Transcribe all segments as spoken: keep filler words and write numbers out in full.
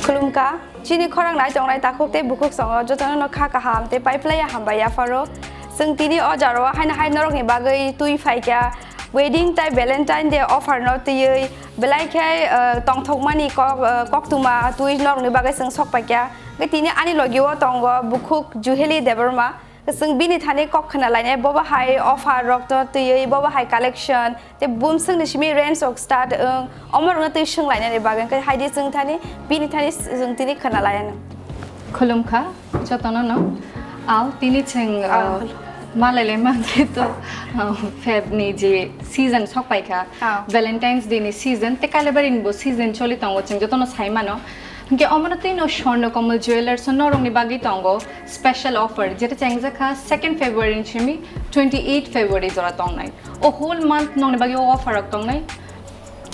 Khulumkha, chini khorang nai tongnai takhuk tei bukhuk songo jotono no kha kaham tei pai phlai ya hambai yapharo. Chwng tini o jaro haino hai norokni bagwi twi phaikha. Wedding tai Valentine Day offer no twiwi belai khe, uh, tongthokmani kok, uh, koktwma twi norokni bagwi chwng sok paikha. Hwnkhe tini ani logi o tongo bukhuk Juheli Debbarma. Chwng bini thani kok khna lainai, bobo hai offer rok to twiwi, bobo hai collection, tei bumswkni simi range rok start wng, omo rokno twi swng lainani bagwi. Hwnkhe hai di chwng thani, bini thani chwng tini khna laianw. Khulumkha, jotono no. Aw, tini chwng, Ah, uh, khulum. Malai lai mankhe to, uh, Feb ni je season sok paikha, Ah. Valentine's Day ni season, tei Kailaibari ni bo season choli tongo, chwng jotono sai mano. Hwnkhe omono twi no Swarna Kamal Jewellers o norokni bagwi tongo special offer, jeta chengjakha second February ni simi twenty eight February jora tongnai. O whole month nokni bagwi o offer rok tongnai.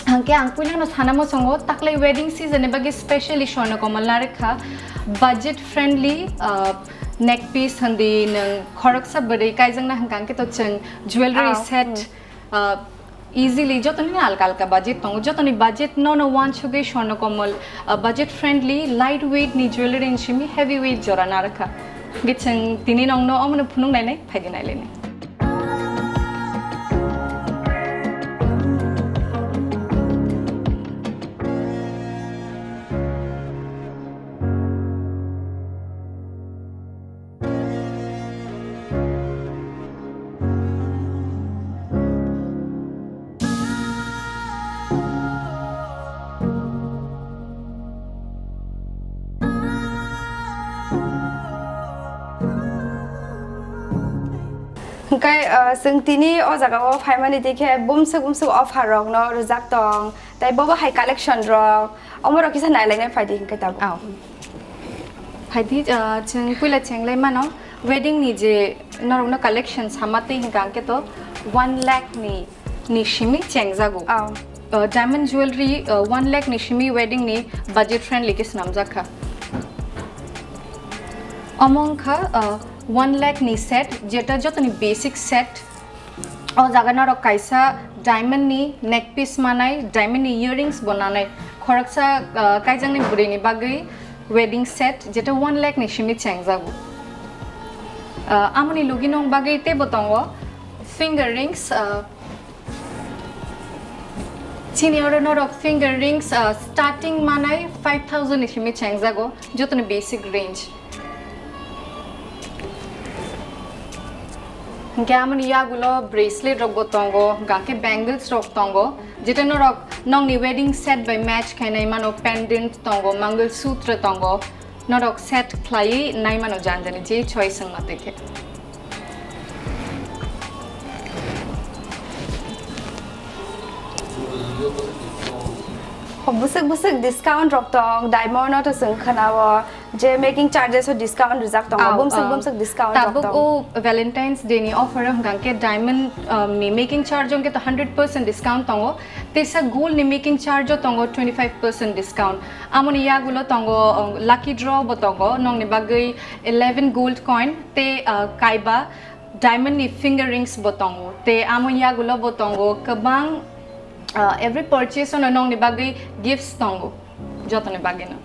Hwnkhe ang puilano sana muchungo taklai wedding season ni bagwi specially Swarna Kamal narwkha budget friendly, uh, neck piece hwndi nwng khoroksa bwrwi kaijakna hwnkha hwnkhe to chwng jewelry Ah, set, hmm. Uh, easily jotoni alka alka budget tongo, jotoni budget no no wansugwi Swarna Kamal, uh, budget friendly, light weight ni jewelry ni simi heavy weight jora narwkha. Hwnkhe chwng tini nokno omono phunuk nainai, phaidi nailainai. Hwnkhe, uh, chwng tini o jaga o phaimani tei khe bumswk bumswk offer rok no rwjak tong, tei bobo hai collection rok, omo rok kisa nailainai phaidi hwnkhe tabuk. Aw. Phaidi, uh, chwng puila chenglai mano, wedding ni je norokno collection sama twi hwnkha hwnkhe to one lakh ni, ni simi chengjago. Aw. Uh, diamond jewelry, uh, one lakh ni simi wedding ni budget friendly khe swnamjak kha. Omo wngkha, uh, one lakh ni set, jeta jotoni basic set. O jaga norok kaisa diamond ni neck piece manai, diamond ni earrings bo nanai. Khoroksa, ah, kaijaknai bwrwi ni bagwi wedding set, jeta one lakh ni simi chengjago. Ah, amoni logi nong bagwi teibo tongo finger rings, ah, chini oro norok finger rings, ah, starting manai five thousand ni simi chengjago, jotoni basic range. Hwnkhe amoni yagulo bracelet rok bo tongo, hwnkhe bangles rok tongo, jeta norok nokni wedding set bai match khainai mano, pendant tongo, mangal sutra tongo, norok set khlaiwi nai mano jani jani je choice wngma twi khe. Ho, bwswk bwswk discount rok tong, diamond no to chwng khwnao. Je making charges o discount rijak tongo, Aw, bumswk, ah, bumswk discount rok tabuk tong. O Valentine's Day ni offer o hwnkha khe diamond, um, ni making charge o hwnkhe to hundred percent discount tongo, teisa gold ni making charge o tongo twenty five percent discount. Amoni yagulo tongo, um, lucky draw bo tongo, nokni bagwi eleven gold coin tei, uh, kaiba diamond ni finger rings bo tongo, tei amoni yagulo bo tongo kwbang, uh, every purchase o no nokni bagwi gifts tongo, jotoni bagwi no.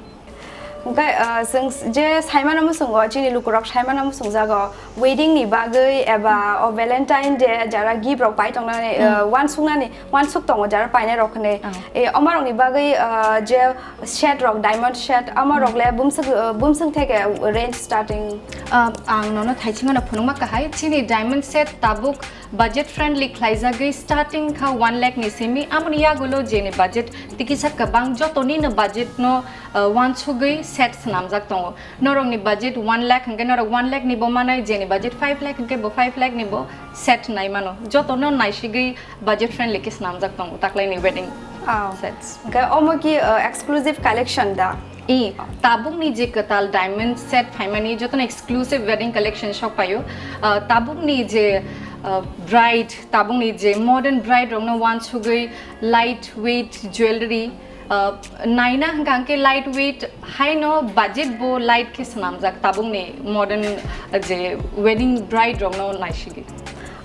Hwnkhe, ah, chwng s-, je saimano muchungo, chini lukurok saimano muchungjago, wedding ni bagwi eba o Valentine Day jara gift rok pai tongnani, Hmm. ah, uansuknani, uansuk tongo jara painai rok hinwi. Ah. E, omo rokni bagwi, ah, je set rok, diamond set, omo rok le bumswk, ah, bumswk theke range starting? Ah, ang nono thaichingano phunukma kahai, chini diamond set tabuk budget friendly khlaijagwi starting kha one lakh ni simi, amoni yagulo jeni budget tikisa kwbang, jotoni no budget no, uh, uansugwi set swnamjak tongo. Norokni budget one lakh hwnkhe norok one lakh ni bo manai, jeni budget five lakh hwnkhe bo five lakh ni bo set nai mano. Jotono naisigwi budget friendly khe swnamjak tongo taklaini wedding Oh. sets. Hwnkhe omo ki, uh, exclusive collection da? I, tabukni je kwtal diamond set phaimani jotono exclusive wedding collection sok paio. Uh, tabukni je, uh, bride, tabukni je modern bride rokno uansugwi light weight jewelry, uh, naina hwnkha hwnkhe light weight haino budget bo light khe swnamjak tabukni modern, uh, je wedding bride rokno naisigwi.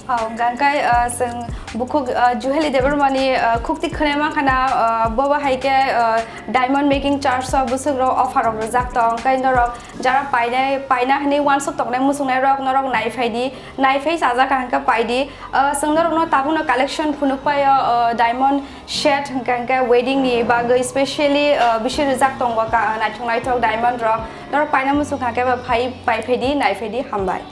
Oh, hwnkha khe, uh, chwng bukhuk, uh, Juheli Debbarmani, uh, khukti khwnai mankha na, uh, bobo hai khe, uh, diamond making charge o bwswk rok offer rok rijak tong, hwnkhe norok jara painai, paina hwnwi uansuk tongnai muchungnai rok norok naiphai di, naiphai chajak kaham khe pai di. Uh, chwng norokno tabukno collection phunuk paio, uh, diamond set hwnkha khe wedding ni bagwi specially, uh, bisi rijak tongo ka-, naithok naithok diamond rok. Norok paina muchung kha khe ba phai, pai phai di, nai phai di, hambai.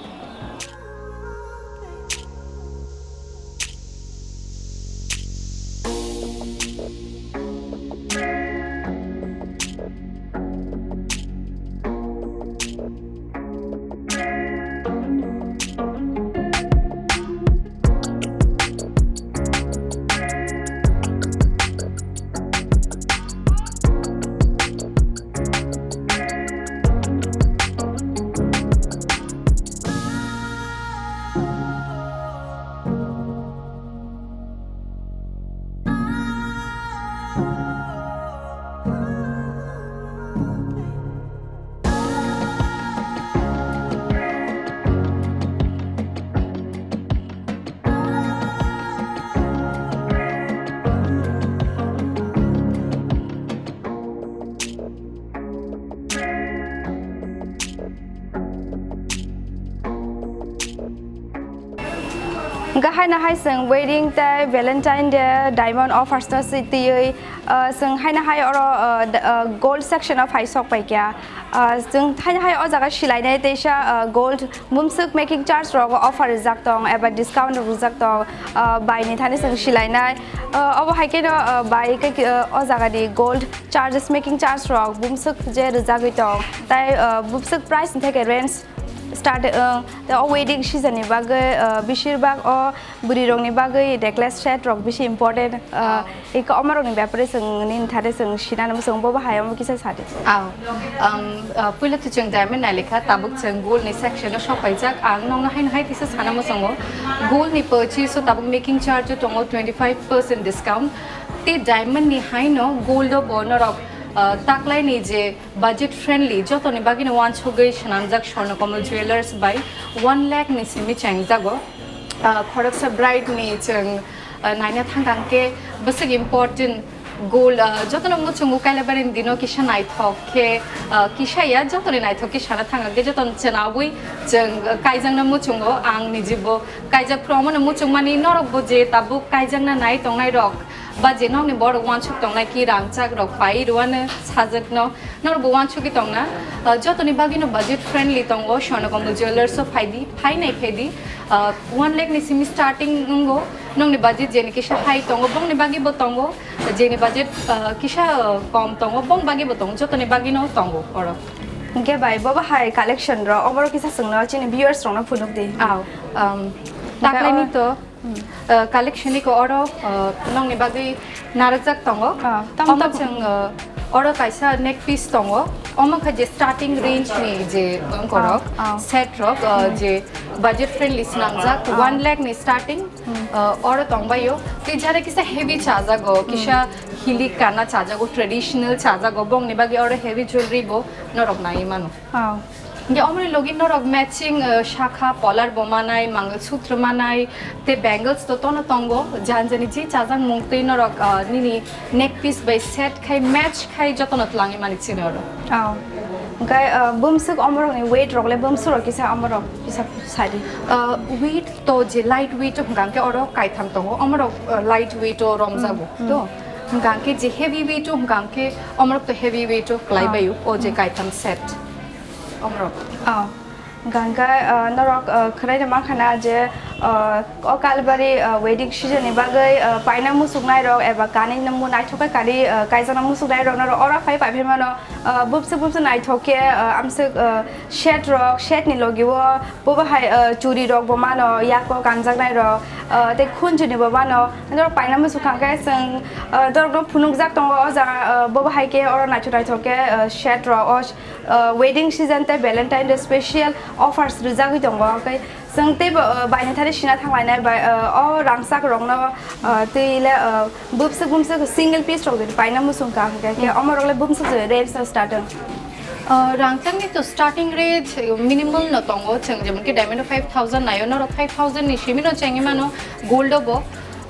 Hwnkhe haino hai chwng wedding tei Valentine Day diamond offers no si twiwi, uh, chwng haino hai oro, uh, d-, uh, gold section o phai sok pai kha. Uh, chwng haino hai o jaga silainai teisa, uh, gold bumswk making charge rogo offer rijak tong eba discount rok rijak tong, uh, bai ni thani chwng silainai. Uh, obo hai kheno, uh, bai khe, uh, o jaga ni gold charges, making charge rok bumswk je rijagwi tong, tai, uh, bumswk price ni theke range start, uh, tei o wedding season ni bagwi, uh, beshirbak o bwrwi rok ni bagwi necklace set rok bisi important, uh, iko omo rok ni bepare chwng nini thani chwng sinani muchung bo bahai omo kisa sadi. Aw, um, uh, puila to chwng diamond nailekha, tabuk chwng gold ni section o sok paijak. Ang nokno haino hai kisa sana muchungo, gold ni purchase o tabuk making charge o tongo twenty five percent discount. Tei diamond ni haino gold o bo norok, uh, taklai ni je budget friendly, jotoni bagwino uansugwi swnamjak Swarnakamla Jewellers bai one lakh ni simi chengjago. Ah, khoroksa bride ni chwng, ah, naina thangkang khe bwswk important gold, ah, jotono muchungo Kailabari ni dino kisa naithok khe, ah, kisa ya jotoni naithok khe sana thangkang khe jotono chwnawi chwng, ah, kaijakna muchungo. Ang nijibo kaijak phuru omono muchungmani, norokbo je tabuk kaijakna nai tongnai rok, ba je nokni borok uansuk tongnai ki rangchak rok pai rwano sajwkno, norokbo uansugwi tongna, ah, jotoni bagwino budget friendly tongo, Swarnakamla Jewellers o phaidi, phainai phaidi, ah, one lakh ni simi starting wngo, nokni budget jeni kisa high tongo, bongni bagwibo tongo, jeni budget, ah, kisa, ah, kom tongo, bong bagwibo tongo, jotoni bagwino tongo oro. Hwnkhe bai, bobo hai collection rok, oborok kisa chwngno chini viewers rokno phunuk di. Aw, um, taklaini to, Hmm. Uh, collection iko oro, uh, nokni bagwi narwkjak tongo. Ah, tamo Omo tamo. Chwng, uh, oro kaisa neck piece tongo. Omo kha je starting range ni je wngkorok, Ah, ah. Set rok, uh, Hmm. Je budget friendly swnamjak, Ah. One lakh ni starting, Hmm. Uh, oro tongbaio. Tei jare kisa heavy chajago, Hmm. Kisa hilik kana chajago, traditional chajago, bongni bagwi oro heavy jewelry bo norok nai mano. Oh. Hingke omoni logi norok matching, eh, sakha, polar bo manai, mangalsutra manai, te bangles to tono tongo, jani jani je chajakmung tei norok, ah, nini neck piece bai set khai, match khai jotono twlangwi mani chini oro. Oh. Hingke, ah, bumswk omorokni weight rok le bumswk rok kisa omorok kisa sadi? Ah, weight to je light weight hingka hingke oro kaitham tongo, omorok, ah, light weight o romjago. Hmm, hmm. To hingka hingke je heavy weight o hingka hingke omorok to heavy weight o kwlai baio, o je kaitham set. Omorok. Oh. Hingka hingke, ah, norok, ah, khwnaino mankha na je, ah, o Kalbari, ah, wedding season ni bagwi, ah, paina muchuknai rok eba kanwi nungmung naithok khe kanwi, ah, kaijakna muchuknai rok norok oro phai paiphaimano, ah, bumswk bumswk naithok khe, ah, amswk, ah, set rok, set ni logi o bobo hai, ah, churi rok bo mano, yak o kanjaknai rok, ah, tei khunju ni bo mano. Norok paina muchukha khe chwng, ah, norok no phunukjak tongo o jaga, ah, bobo hai khe oro naithok naithok khe, ah, set rok o, uh, wedding season tei Valentine Day special offers rijagwi tongo. Hwnkhe chwng teibo, uh, baini thani sina thanglainai bai, uh, o rangchak rokno, uh, tei le, uh, bumswk bumswk single piece rok jodi paina muchung kha hwnkhe, khe omorok le bumswk jodi range no start wng. Uh, rangchakni to starting rate minimal no tongo, chwng jemon ki diamond o five thousand naio, norok five thousand ni simi no chengwi mano, gold o bo,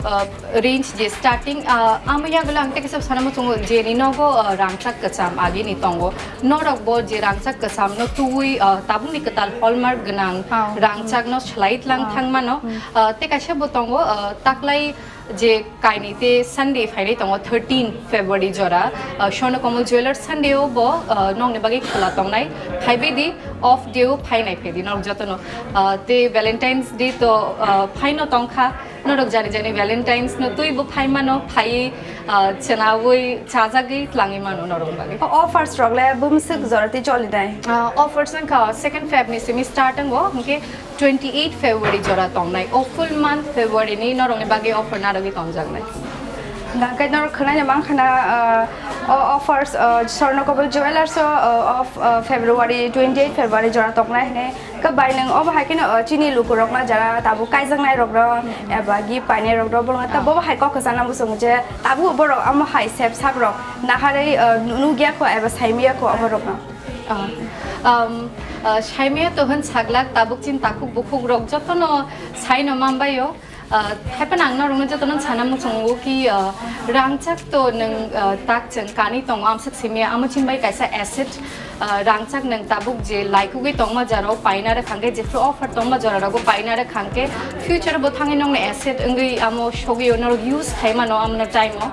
uh, range je starting, uh, amo yagulo ang tei kisa sana muchungo je ni nogo, uh, rangchak kwcham agi ni tongo, norok bo je rangchak kwcham no tubui, uh, tabuk ni kwtal hallmark gwnang rangchak no swlai tlang thang mano, uh, tei kaisa bo tongo, uh, taklai je kainwi tei Sunday phainai tongo thirteen February jora, uh, Swarna Kamal Jewellers Sunday o bo, uh, nokni bagwi khwla tongnai, phaibai di, off day o phainai phai di norok jotono, uh, tei Valentine's Day to, uh, phaino tongkha, norok jani jani Valentine's no twibo phai mano, phaiwi, uh, chwnaui chajagwi tlangwi mano norok bagwi. Offers rok le bumswk jora tei choli nai? Uh, offers wngkha second Feb ni simi start wngo, hwnkhe twenty eight February jora tongnai, o full month February ni norokni bagwi offer narwgwi tongjaknai. Hwnkhe norok khwnai mankha na, uh, o offers, uh, Swarna Kamal Jewellers o, uh, of, uh, February, twenty eight February jora tongnai hwnwi. Khe bai nwng obo hai kheno, uh, chini lukurokno jara tabuk kaijaknai rokno eba gift painai rokno borokno ta bobo hai kok kwchana muchungo je tabuk borok amo hai sep sak rok naharwi, uh, nukya kho eba saimaya kho oborokno. Ah, um, ah, saimaya to hwn saglak tabuk chini takhuk bukhuk rok jotono saino manbaio. Ah, haiphano ang norokno jotono sana muchungo ki, ah, rangchak to nwng, ah, tak chwng kanwi tongo amswk simi amo chini bai kaisa asset, ah, rangchak nwng tabuk je laikugwi tongma jora o paina rwkha hwnkhe jephru offer tongma jora rogo paina rwkha hwnkhe future bo thangwi nokni asset wngwi amo sogwi norok use khai mano amono time o.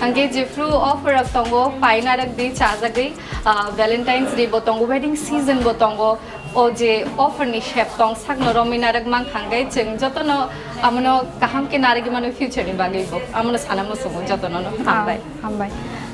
Hwnkhe jephru offer rok tongo, paina rwk di, chajagwi, ah, Valentine's Day bo tongo, wedding season bo tongo. O je offer ni sep tong sakno romwi narwk mankha hwnkhe chwng jotono amono kaham khe narwgwi mano future ni bagwi bo. Amono sana muchungo jotono no. Hambai. Ah, hambai.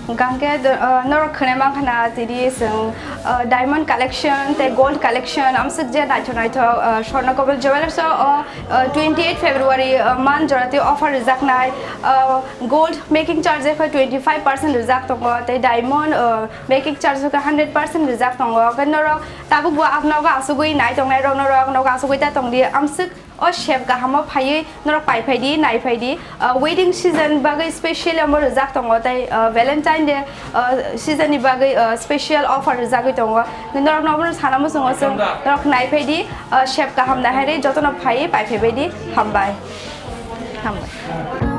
Hwnkhe do-, ah, norok khwnai mankha na tini chwng, ah, diamond collection tei gold collection amswk je naithok naithok, ah, Swarna Kamal Jewellers o, o, ah, twenty eight February, ah, man jora tei offer rijaknai, ah, Gold making charge khe twenty five percent rijak tongo, tei diamond, uh, making charge khe hundred percent rijak tongo. Khe norok tabuk bo ang nogo asugwi nai tongnai rok, norok nogo asugwi ta tongdi, amswk o sep kahamo phaiwi norok pai phaidi, nai phaidi. Uh, wedding season bagwi special omo rijak tongo, tei, uh, Valentine Day, uh, season ni bagwi, uh, special offer rijagwi tongo. Norok nobo sana muchungo chwng norok nai phaidi, uh, sep kaham nai hai ri jotono phaiwi pai phaibaidi. Hambai. Hambai.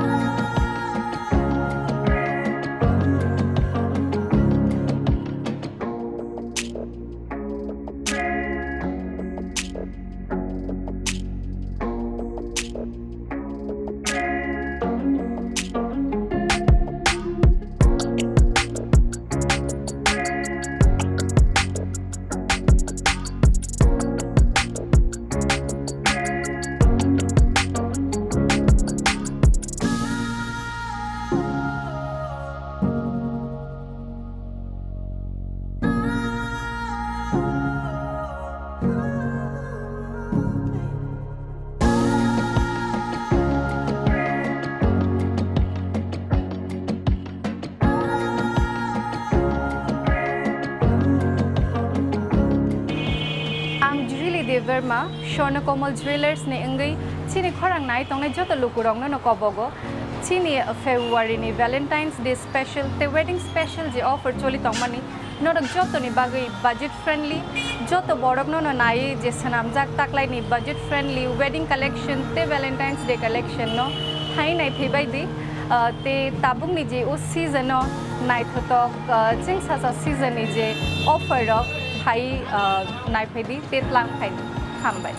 Ang Julie Debbarma, Swarna Kamal Jewellers ni wngwi chini khorang nai tongnai joto lukurokno no kobogo. Chini February ni Valentine's Day special tei wedding special je offer choli tongmani, norok jotoni bagwi budget friendly, joto borokno no nai je swnamjak taklaini budget friendly wedding collection tei Valentine's Day collection no hai nai phaibai di, ah, tei tabukni je o season o naithotok, ah, chwngsacha season ni je offer rok hai, ah, nai phai di tei tlang phai di. Hambai.